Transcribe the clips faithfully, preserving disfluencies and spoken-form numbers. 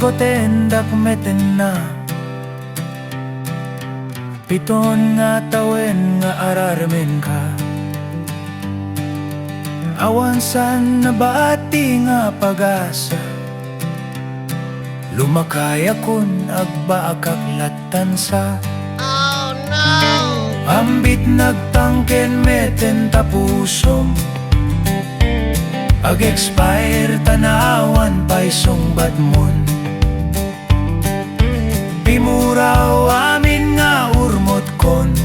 Gotendak metten a piton nga tawen nga araremenka. Awan saan a bati nga pagasa. Lumakayakon agbaakak lattan sa ambit nagtangken metten ta pusom. Ag-expire ta awan pay sungbatmon. Pimuraw amin nga urmotkon.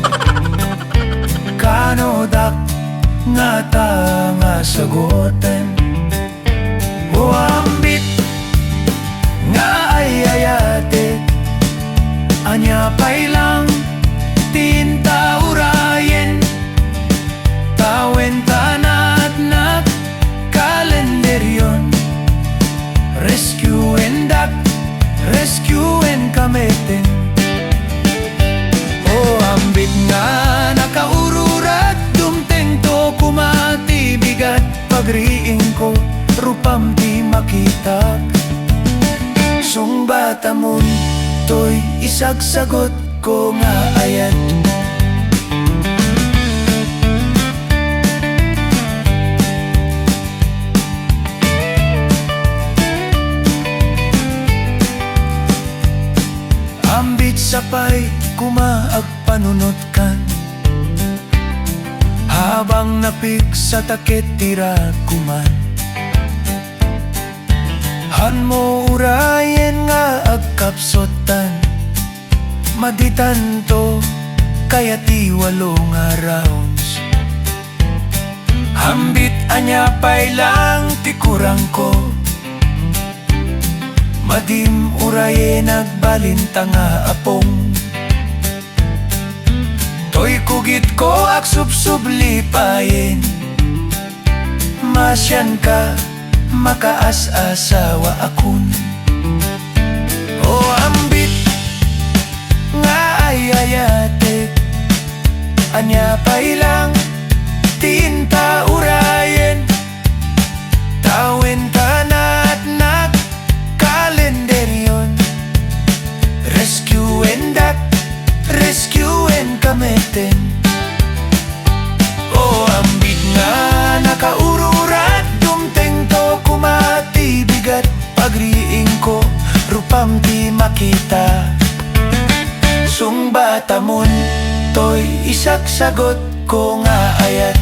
Kanodak ngata nga sagoten. O ambit nga ay-ayatek, ania pay lang ti inta urayen. Tawen ta natnak kalenderyon. Rescuendak, rescuenka metten. O ambit nga nakaururak, dumtengto koma ti bigat. Pagriingko, rupam ti makitak. Sungbatamon toy isagsagotko nga ayat. Ambit sapay koma agpanunotkan. Habang napigsa ta ket ti rakuman. Hanmo urayen nga agkapsuttan. Maditanto kaya ti walo nga rounds. Ambit ania pay lang ti kurangko. Madim urayen agbalin ta nga apong. Toy kugitko agsubsubli payen. Masianka, makaas-asawaakon. O ambit nga ay-ayatek, ania pay lang ti inta urayen. Tawen ta natnak kalenderyon. Rescuendak, rescuenka metten. O ambit nga nakaururak, dumtengto koma ti bigat. Pagriingko, rupam ti makita. Sungbatamon toy isagsagotko nga ayat.